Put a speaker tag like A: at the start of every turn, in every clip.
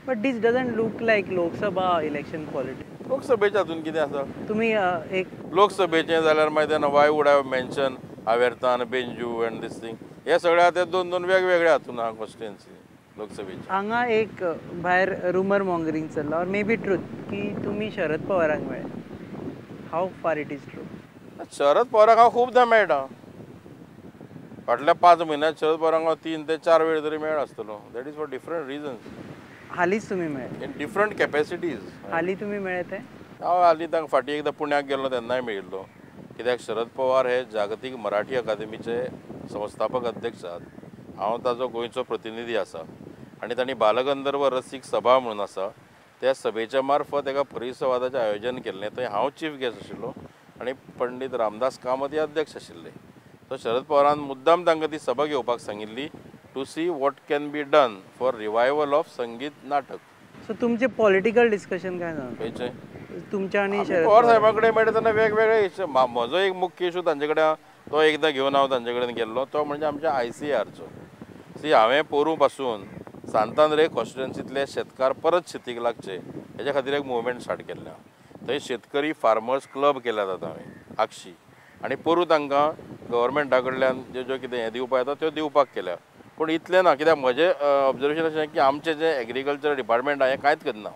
A: But this doesn't look like Lok Sabha election politics.
B: लोकसभेच्या हातून कितें आसा?
A: तुमी एक
B: लोकसभेचें जाल्यार मागीर तेन्ना why would have mention Avertan, Benzio and this thing. हे सगळे आतां दोन दोन वेगवेगळे हातून आहा कॉन्स्टिट्युएन्सी लोकसभेचे.
A: हांगा एक भायर रुमर मॉंगरींग चल्ला, ऑर मे बी ट्रूथ, की तुमी शरद पवारांक मेळ्ळे. How far it is true?
B: Sharad पवाराक हांव खुबदां मेळटा. फाटल्या 5 म्हयन्यांत शरद पवारांक हांव 3 ते 4 वेळ तरी मेळ आसतलो. That is for different reasons.
A: हालींच तुमी मेळ्ळे?
B: In different capacities.
A: हालीं तुमी मेळ्ळे ते?
B: हांव हालीं तांकां फाटीं एकदां पुण्याक गेल्लो तेन्नाय मेळिल्लो. कित्याक शरद पवार हे जागतीक मराठी अकादेमीचे संस्थापक अध्यक्ष आहात. हांव ताजो गोंयचो प्रतिनिधी आसा आनी तांणी बालगंधर्व रसीक सभा म्हणून आसा, त्या सभेच्या मार्फत एका परिसंवादाचें आयोजन केल्लें. थंय हांव चीफ गेस्ट आशिल्लो आनी पंडीत रामदास कामत हे अध्यक्ष आशिल्ले. सो शरद पवारान मुद्दाम तांकां ती सभा घेवपाक सांगिल्ली to see what can be done for revival of Sangeet Natak.
A: So तुमचें पॉलिटिकल डिस्कशन काय जालें?
B: खंयचें?
A: तुमच्या आनी शरद
B: पवार साहेबा कडेन मेळटा तेन्ना वेगवेगळे इश्यू. म्हजो एक मुख्य इशू तांचे कडेन, तो एकदां घेवन हांव तांचे कडेन गेल्लो, तो म्हणजे आमच्या ICARचो. सी, हांवें पोरूं पासून सांतांद्रे कॉन्स्टिट्युएन्सींतले शेतकार परत शेतीक लागचे हेच्या खातीर एक मुवमेंट स्टार्ट केल्लें. थंय शेतकरी फार्मर्स क्लब केल्यात आतां हांवें आगशी, आनी पोरूं तांकां गव्हर्मेंटा कडल्यान ज्यो ज्यो कितें हें दिवपाक येता त्यो दिवपाक केल्या. पूण इतलें ना, कित्याक म्हजें ऑब्जर्वेशन अशें की आमचें जें एग्रीकल्चर डिपार्टमेंट आहा हें कांयच करना.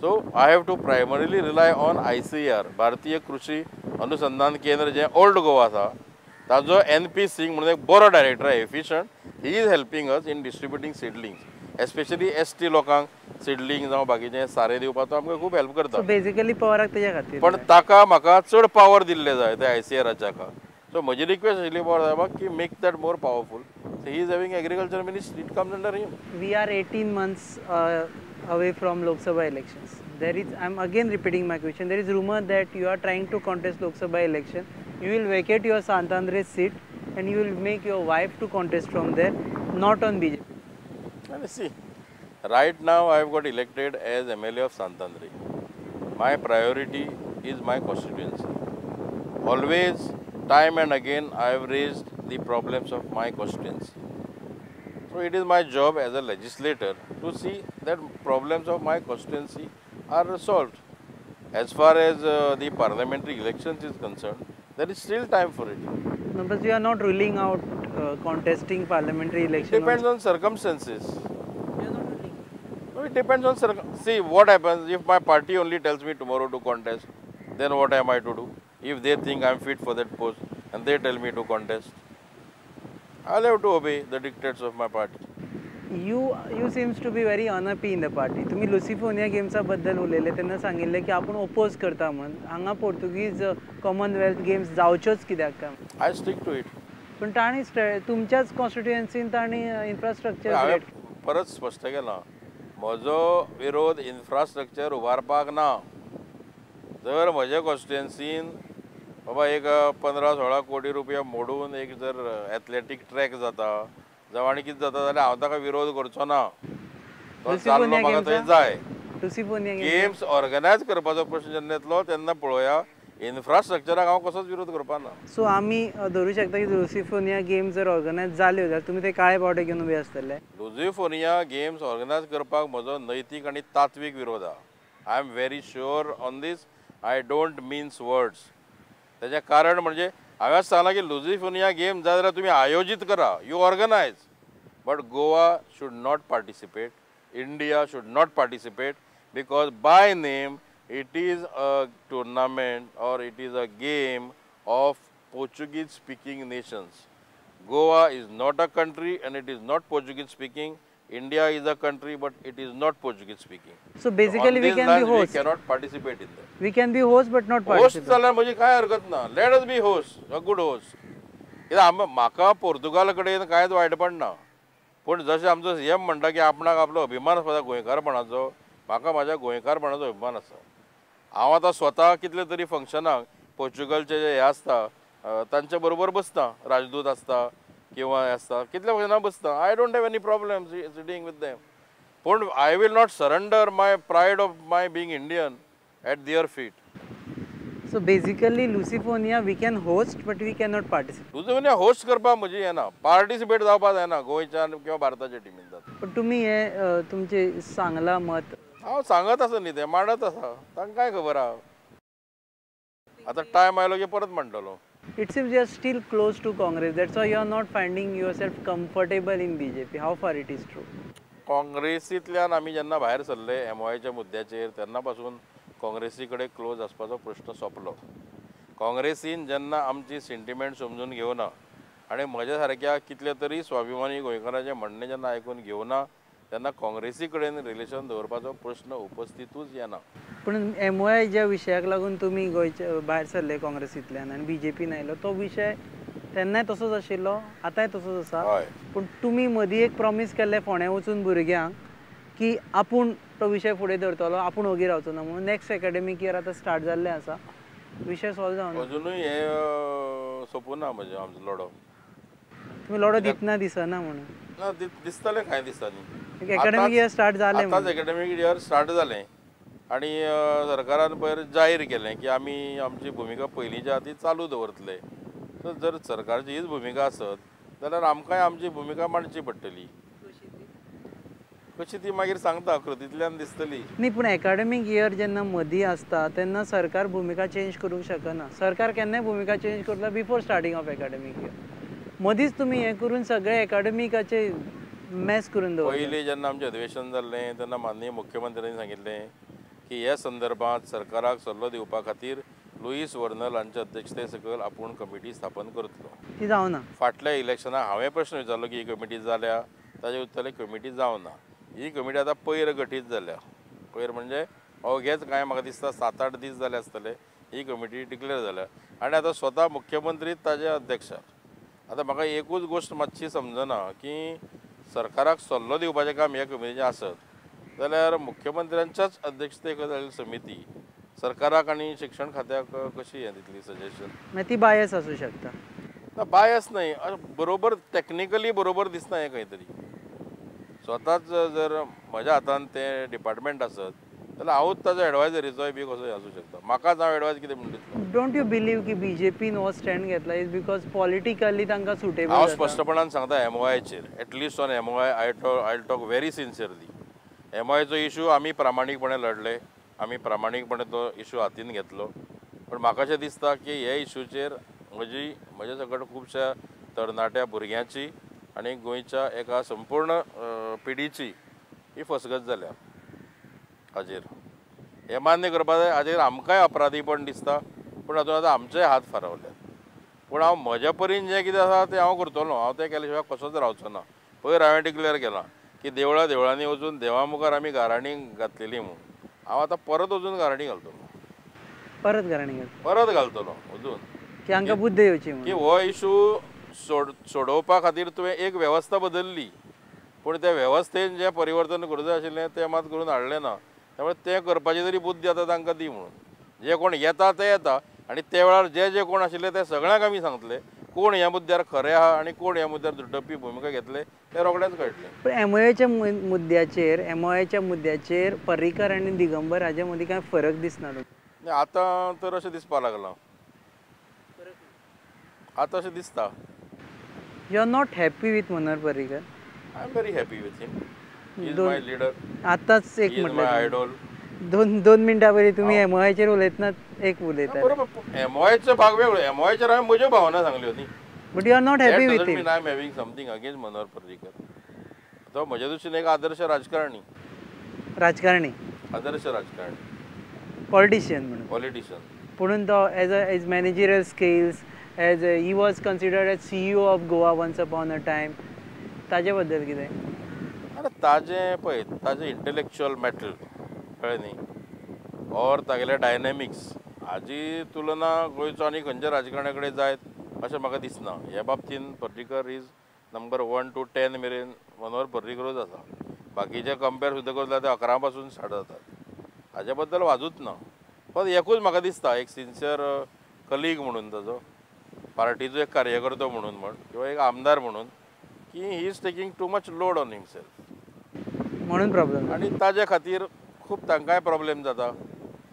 B: So I have to primarily rely on ICAR, Bharatiya Krishi Anusandhan Kendra जें ओल्ड गोवा आसा, ताजो NP Singh म्हणून एक बरो डायरेक्टर आहा, efficient. He is helping us in distributing seedlings, especially ST लोकांक सिडलिंग जावं बाकीचें सारें दिवपाक तो आमकां खूब हेल्प करता.
A: सो बेजिकली पवाराक तेज्या खातीर,
B: पण ताका म्हाका चड पावर दिल्ले जाय त्या ICARच्या हाका. सो म्हजी रिक्वेस्ट आशिल्ली पवार साहेबाक की make that more powerful. So he is having agriculture ministry, it comes under him.
A: We are 18 months away from Lok Sabha elections. There is, I am again repeating my question, there is rumour that you are trying to contest Lok Sabha election. You will vacate your Sant Andre seat and you will make your wife to contest from there, not on BJP.
B: And see, right now I have got elected as MLA of Sant Andre. My priority is my constituency. Always, time and again, I have raised the problems of my constituency. So it is my job as a legislator to see that problems of my constituency are solved. As far as the parliamentary elections is concerned, there is still time for it.
A: No, but you are not ruling out contesting parliamentary election.
B: It depends on circumstances.
A: You are not ruling.
B: No, it depends on see what happens if my party only tells me tomorrow to contest, then what am I to do? If they think I am fit for that post and they tell me to contest, I'll have to obey the dictates of my party.
A: You seems to be very unhappy in the party. तुम्ही लुसिफोनिया गेम्सा बद्दल उलयले तेन्ना सांगिल्लें की आपूण oppose करता म्हणून. हांगा पोर्तुगीज कॉमनवेल्थ गेम्स जावच्योच कित्याक काय?
B: I stick to it.
A: पूण तांणी तुमच्याच कॉन्स्टिट्युएन्सीन तांणी इन्फ्रास्ट्रक्चर
B: हांवें परत स्पश्ट केलां, म्हजो विरोध इन्फ्रास्ट्रक्चर उबारपाक ना. जर म्हज्या कॉन्स्टिट्युएन्सीन बाबा एक 15-16 कोटी रुपया मोडून एक जर एथलेटीक ट्रॅक जाता जावं आनी कितें जाता जाल्यार हांव ताका विरोध करचो ना. तो जाल्लो म्हाका थंय जाय. गेम्स ऑर्गनायज करपाचो प्रश्न जेन्ना येतलो तेन्ना पळोवया. इन्फ्रास्ट्रक्चराक हांव कसोच विरोध करपा ना.
A: सो आमी धरूं शकता की लुसिफोनिया गेम्स जर ऑर्गनायज जाल्यो जाल्यार तुमी ते काळे बावटे घेवन उबे आसतले?
B: लुसिफोनिया गेम्स ऑर्गनायज करपाक म्हजो नैतीक आनी तात्वीक विरोध आहा. I am very sure on this. I don't mince words. तेजें कारण म्हणजे हांवें सांगलां की लुसिफोनिया गेम जाय जाल्यार तुमी आयोजीत करा, you organise, but Goa should not participate, India should not participate, because by name it is a tournament or it is a game of Portuguese speaking nations. Goa is not a country and it is not Portuguese speaking. India is a country, but it is not Portuguese speaking.
A: So basically, we can be host.
B: We cannot participate in that.
A: We can be host, but not participate.
B: Host जाल्यार म्हजी कांय हरकत ना. Let us be host, a good host. कित्याक म्हाका पोर्तुगाल कडेन कांयच वायटपण ना. पूण जशें आमचो सीएम म्हणटा की आपणाक आपलो अभिमान आसता गोंयकारपणाचो, म्हाका म्हाज्या गोंयकारपणाचो अभिमान आसा. हांव आतां स्वता कितले तरी फंक्शनाक पोर्चुगलचे जे हे आसता तांचे बरोबर बसता, राजदूत आसता किंवा आसता, कितल्या फंक्शनाक बसता. I don't have any problem sitting with them. पूण I will not surrender my pride of my being Indian at their feet.
A: So basically Lusofonia we can host but we cannot participate.
B: Lusofonia host करपाक म्हजी येना, participate जावपाक जायना गोंयच्यान किंवा भारताच्या टिमीन जाता.
A: पण तुमी हे तुमचें सांगलां मत.
B: हांव सांगत आसा न्ही, तें मांडत आसा, तांकां कांय खबर आहा. आतां टायम आयलो की परत मांडटलो.
A: It seems you are still close to Congress, that's why you are not finding yourself comfortable in BJP. How far it is true?
B: काँग्रेसींतल्यान आमी जेन्ना भायर सरले एमओआयच्या मुद्द्याचेर तेन्ना पासून काँग्रेसी कडेन क्लोज आसपाचो प्रश्न सोंपलो. काँग्रेसीन जेन्ना आमची सेंटिमेंट समजून घेवना आनी म्हज्या सारक्या कितले तरी स्वाभिमानी गोंयकारांचें म्हणणें जेन्ना आयकून घेवना तेन्ना काँग्रेसी कडेन रिलेशन दवरपाचो प्रश्न उपस्थितूच येना.
A: पूण एमओआय ज्या विशयाक लागून तुमी गोंयचे भायर सरले काँग्रेसींतल्यान आनी बीजेपीन आयलो तो विशय तेन्नाय तसोच आशिल्लो, आतांय तसोच आसा. पूण तुमी मदीं एक प्रॉमीस केल्लें फोंड्या वचून भुरग्यांक की आपूण तो विशय फुडें धरतलो, आपूण ओगी रावचो ना म्हणून. नेक्स्ट एकाडेमीक इयर आतां स्टार्ट जाल्लें आसा, विशय सॉल्व जावना
B: अजुनूय. हें सोंपूना म्हजें आमचो लढो.
A: तुमी लढो दितना दिसना म्हणून
B: ना दिसतलें कांय दिसांनी.
A: एकाडेमीक इयर स्टार्ट जालें,
B: आतांच एकाडेमीक इयर स्टार्ट जालें आनी सरकारान पयर जाहीर केलें की आमी आमची भुमिका पयलींच्या ती चालू दवरतले. सो जर सरकारची हीच भुमिका आसत जाल्यार आमकांय आमची भुमिका मांडची पडटली. कशी ती मागीर सांगता, कृतींतल्यान दिसतली.
A: न्ही, पूण एकाडेमीक इयर जेन्ना मदीं आसता तेन्ना सरकार भुमिका चेंज करूंक शकना. सरकार केन्नाय भुमिका चेंज करता before starting of academic year. मदींच तुमी हें करून सगळे एकाडेमिकाचे मॅस करून दवरता.
B: पयलीं जेन्ना आमचें अधिवेशन जाल्लें तेन्ना माननीय मुख्यमंत्र्यांनी सांगिल्लें की ह्या संदर्भात सरकाराक सल्लो दिवपा खातीर लुईस वर्नल हांच्या अध्यक्षते सकयल आपूण कमिटी स्थापन करतलो.
A: ती जावना.
B: फाटल्या इलेक्शनाक हांवें प्रश्न विचारलो की ही कमिटी जाल्या, ताजे उत्तर कमिटी जावना. ही कमिटी आतां पयर गठीत जाल्या. पयर म्हणजे अवघेच कांय म्हाका दिसता 7-8 दीस जाले आसतले ही कमिटी डिक्लेअर जाल्या आनी आतां स्वता मुख्यमंत्री ताजे अध्यक्ष. आतां म्हाका एकूच गोश्ट मातशी समजना की सरकाराक सल्लो दिवपाचें काम ह्या कमिटीचें आसत जाल्यार मुख्यमंत्र्यांच्याच अध्यक्षतेक जाल्ली समिती सरकाराक आनी शिक्षण खात्याक कशी हें दितली सजेशन?
A: मागीर ती बायस आसूं शकता.
B: ना, बायस न्हय, बरोबर टॅक्निकली बरोबर दिसना हें खंय तरी. स्वताच जर म्हज्या हातान तें डिपार्टमेंट आसत जाल्यार हांवूच ताजो एडवायजरीचोय बी कसो आसूं शकता. म्हाकाच हांव एडवायज कितें म्हूण दितलो?
A: Don't you believe की बीजेपीन हो स्टँड घेतला is because politically तांकां सुटेबल?
B: हांव स्पश्टपणान सांगता एमओआयचेर, at least on MOI I talk very sincerely. एमओआयचो issue आमी प्रामाणीकपणे लढले, आमी प्रामाणीकपणे तो इशू हातीन घेतलो. पूण म्हाका अशें दिसता की ह्या इशूचेर म्हज्या सकट खुबश्या तरणाट्या भुरग्यांची आनी गोंयच्या एका संपूर्ण पिढीची ही फसगत जाल्या. हाजेर हें मान्य करपा जाय. हाजेर आमकांय अपराधीपण दिसता, पूण हातूंत आतां आमचेय हात फारावल्यात. पूण हांव म्हज्या परीन जें कितें आसा तें हांव करतलो. हांव तें केल्या शिवाय कसोच रावचो ना. पयर हांवें डिक्लेअर केलां की देवळां देवळांनी वचून देवा मुखार आमी गाराणी घातलेली म्हूण. हांव आतां परत वचून गाराणी घालतलो.
A: परत गाराणी घालतलो?
B: परत घालतलो वचून,
A: की हांकां बुद्द येवची
B: की हो इशू सोडोवपा खातीर तुवें एक वेवस्था बदलली, पूण त्या वेवस्थेन जें परिवर्तन करूं जाय आशिल्लें तें मात करून हाडलें ना. त्यामुळे तें करपाची तरी बुद्दी आतां तांकां दी म्हणून. जे कोण येता ते येता आनी ते वेळार जे जे कोण आशिल्ले ते सगळ्यांक आमी सांगतले कोण ह्या मुद्द्यार खरें आहा आनी कोण ह्या मुद्द्यार दुटप्पी भुमिका घेतले ते रोखडेच कळटलें.
A: पूण एमओएच्या मुद्द्याचेर, एमओआयच्या मुद्द्याचेर पर्रीकर आनी दिगंबर हाजे मदीं कांय फरक दिसना?
B: आतां तर अशें दिसपाक लागलां, आतां अशें दिसता.
A: You are not happy with Manohar Parrikar?
B: I am very happy with him. He is my leader.
A: आतांच एक
B: म्हटलें आयडॉल.
A: दोन मिनटां पयलीं तुमी एमओआयचेर उलयतना एक उलयता.
B: बरोबर, एमओआयचो भाग वेगळो. एमओआयचेर हांवें म्हज्यो भावना सांगल्यो न्ही.
A: But you are not happy with him.
B: I am having something against Manohar Parrikar. तो म्हज्या दृश्टीन एक आदर्श राजकारणी.
A: राजकारणी,
B: आदर्श राजकारणी,
A: पॉलिटिशियन म्हणून.
B: पॉलिटिशियन
A: पुणून तो as a as managerial skills, as he was considered as CEO of Goa once upon a time, ताजे बद्दल कितें?
B: आरे ताजें पळय, ताजें इंटलेक्चुअल मॅटल कळ्ळें न्ही, और तागेले डायनॅमिक्स हाजी तुलना गोंयचो आनी खंयच्या राजकारण्या कडेन जायत अशें म्हाका दिसना. ह्या बाबतीन पर्रीकर is number 1 to 10 मेरेन मनोहर पर्रीकरूच आसा. बाकीचे कंपेर सुद्दां करता ते 11 पासून स्टार्ट जातात. हाजे बद्दल वाजूच ना. फक्त एकूच म्हाका दिसता, एक सिन्सियर कलीग म्हणून, ताजो पार्टीचो एक कार्यकर्तो म्हणून म्हण किंवा एक आमदार म्हणून, की he is taking too much load on himself
A: म्हणून प्रॉब्लेम.
B: आनी ताजे खातीर खूब तांकांय प्रॉब्लेम जाता.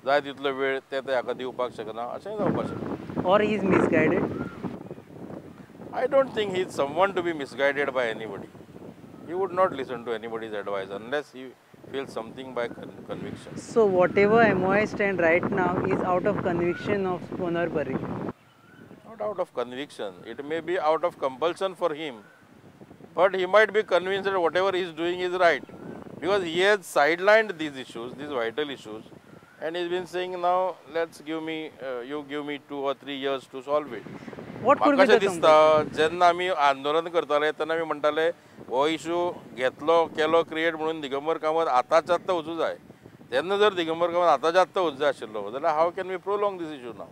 B: जाय तितलो वेळ ते हाका दिवपाक शकना अशेंय जावपाक शकता.
A: Or he is misguided?
B: I don't think he is someone to be misguided by anybody. He would not listen to anybody's advice unless he feels something by conviction.
A: So whatever MOI stand right now is out of conviction of Manohar Parrikar.
B: Not out of conviction, it may be out of compulsion for him, but he might be convinced that whatever he is doing is right, because he has sidelined these issues, these vital issues, and he's been saying now let's give me, you give me 2 or 3 years to solve it.
A: What could be
B: म्हाका
A: the
B: अशें दिसता जेन्ना आमी आंदोलन करताले तेन्ना आमी म्हणटाले हो इशू घेतलो केलो क्रिएट म्हणून दिगंबर कामत आतांच आत्तां वचूं जाय. तेन्ना जर दिगंबर कामत आतांच्या आत्तां वचूं जाय आशिल्लो जाल्यार how can we prolong this issue now?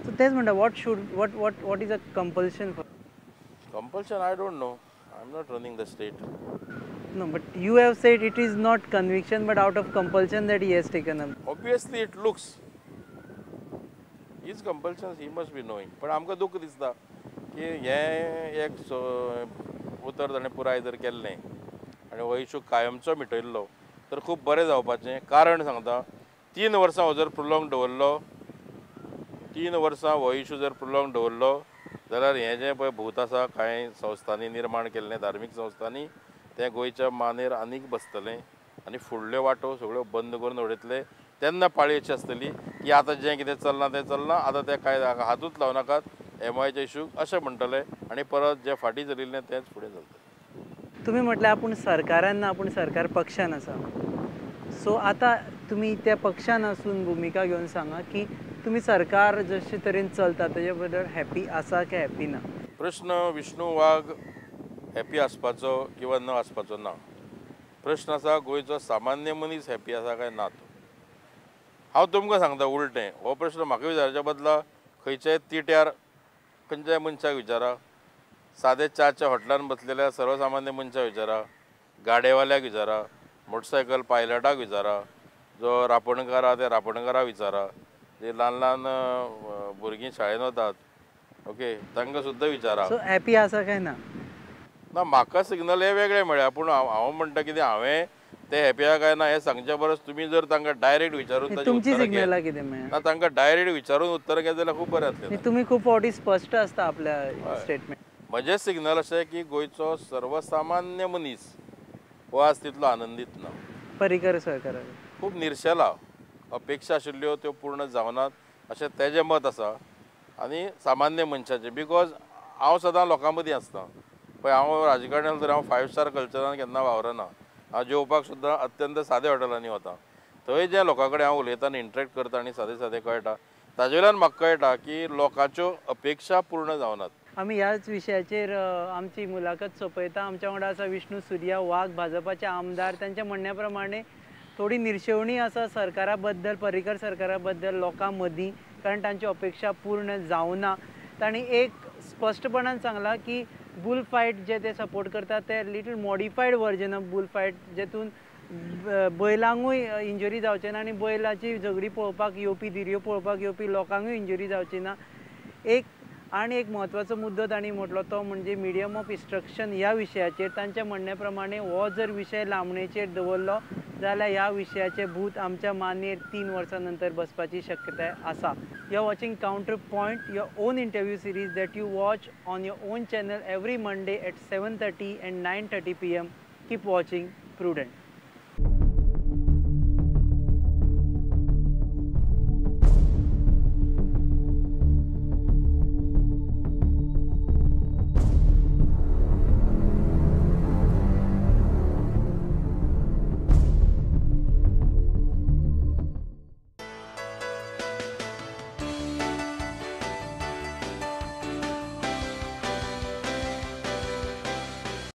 A: So तेच म्हणटा, what should what what what is a compulsion for?
B: Compulsion I don't know, I am not running the state.
A: No, but you have said it is not conviction but out of compulsion that he has taken up.
B: Obviously it looks his compulsions, he must be knowing. पण आमकां दुःख दिसता की हें एक उतर ताणें पुराय जर केल्लें आनी हो इशू कायमचो मिटयल्लो तर खूब बरें जावपाचें. कारण सांगता, 3 वर्सां हो जर प्रोलोंग दवरलो, 3 वर्सां हो इशू जर प्रोलोंग दवरलो जाल्यार हें जें पळय भूत आसा कांय संस्थांनी निर्माण केल्लें, धार्मीक संस्थांनी, तें गोंयच्या मानेर आनीक बसतलें आनी फुडल्यो वाटो सगळ्यो बंद करून उडयतले. तेन्ना पाळी अशी आसतली की आतां जें कितें चल्लां तें चल्लां, आतां तें कांय हातूच लावं नाकात एमआयच्या इशूक अशें म्हणटले आनी परत जें फाटीं चलिल्लें तेंच फुडें चलतलें.
A: तुमी म्हटलें आपूण सरकारान ना, आपूण सरकार पक्षान आसा. सो आतां तुमी त्या पक्षान आसून भुमिका घेवन सांगा की तुमी सरकार जशे तरेन चलता तेजे बद्दल हॅपी आसा काय हॅपी ना?
B: प्रश्न विष्णू वाघ हॅपी आसपाचो किंवा न आसपाचो ना, प्रश्न आसा गोंयचो सामान्य मनीस हॅपी आसा काय ना तो. हांव तुमकां सांगता उलटें, हो प्रश्न म्हाका विचारच्या बदला खंयच्याय तिट्यार खंयच्याय मनशाक विचारा, सादे च्याच्या हॉटेलान बसलेल्या सर्वसामान्य मनशाक विचारा, गाडेवाल्याक विचारा, मोटरसायकल पायलटाक विचारा, जो रापणकार आहा त्या रापणकाराक विचारा, जे ल्हान ल्हान भुरगीं शाळेन वतात ओके तांकां सुद्दां विचारा.
A: सो हॅपी आसा काय ना?
B: ना, म्हाका सिग्नल हे वेगळे मेळ्ळ्या, पूण हांव म्हणटा कितें, हांवें ते हॅपी आहा काय ना हें सांगच्या परस तुमी जर तांकां डायरेक्ट विचारून
A: तुमची सिग्नलां कितें मेळ्ळा
B: ना, तांकां डायरेक्ट विचारून उत्तर घेत जाल्यार खूब बरें जातलें.
A: तुमी खूब फावटी स्पश्ट आसता आपल्या स्टेटमेंट.
B: म्हजें सिग्नल अशें की गोंयचो सर्वसामान्य मनीस हो आज तितलो आनंदीत ना.
A: पर्रीकर सरकाराक
B: खूब निर्शेला, अपेक्षा आशिल्ल्यो त्यो पूर्ण जावनात अशें तेजें मत आसा आनी सामान्य मनशाचें. Because हांव सदां लोकां मदीं आसता, पळय हांव राजकारणी आसलो तरी हांव 5 स्टार कल्चरान केन्ना वावरना. हांव जेवपाक सुद्दां अत्यंत सादे हॉटेलांनी वता, थंय ज्या लोकां कडेन हांव उलयता आनी इंटरेक्ट करता आनी सादें सादें कळटा, ताजे वयल्यान म्हाका कळटा की लोकांच्यो अपेक्षा पूर्ण जावनात.
A: आमी ह्याच विशयाचेर आमची मुलाखत सोंपयता. आमच्या वांगडा आसा विष्णू सुर्या वाघ, भाजपाचे आमदार. तांच्या म्हणण्या प्रमाणे थोडी निर्शेवणी आसा सरकारा बद्दल, पर्रीकर सरकारा बद्दल लोकां मदीं, कारण तांच्यो अपेक्षा पूर्ण जावना. तांणी एक स्पश्टपणान सांगलां की बुल फायट जे ते सपोर्ट करतात ते little modified version of bull fight, जेतून बैलांकूय इंजुरी जावचे ना आनी बैलाची झगडी पळोवपाक येवपी, धिरयो पळोवपाक येवपी लोकांकूय इंजुरी जावची ना. एक आनी एक म्हत्वाचो मुद्दो तांणी म्हटलो तो म्हणजे मिडियम ऑफ इन्स्ट्रक्शन ह्या विशयाचेर. तांच्या म्हणण्या प्रमाणे हो जर विशय लांबणेचेर दवरलो जाल्यार ह्या विशयाचें भूत आमच्या मानेर 3 वर्सां नंतर बसपाची शक्यताय आसा. You are watching Counterpoint, your own interview series that you watch on your own channel every Monday at 7:30 and 9:30 PM. Keep watching. Prudent.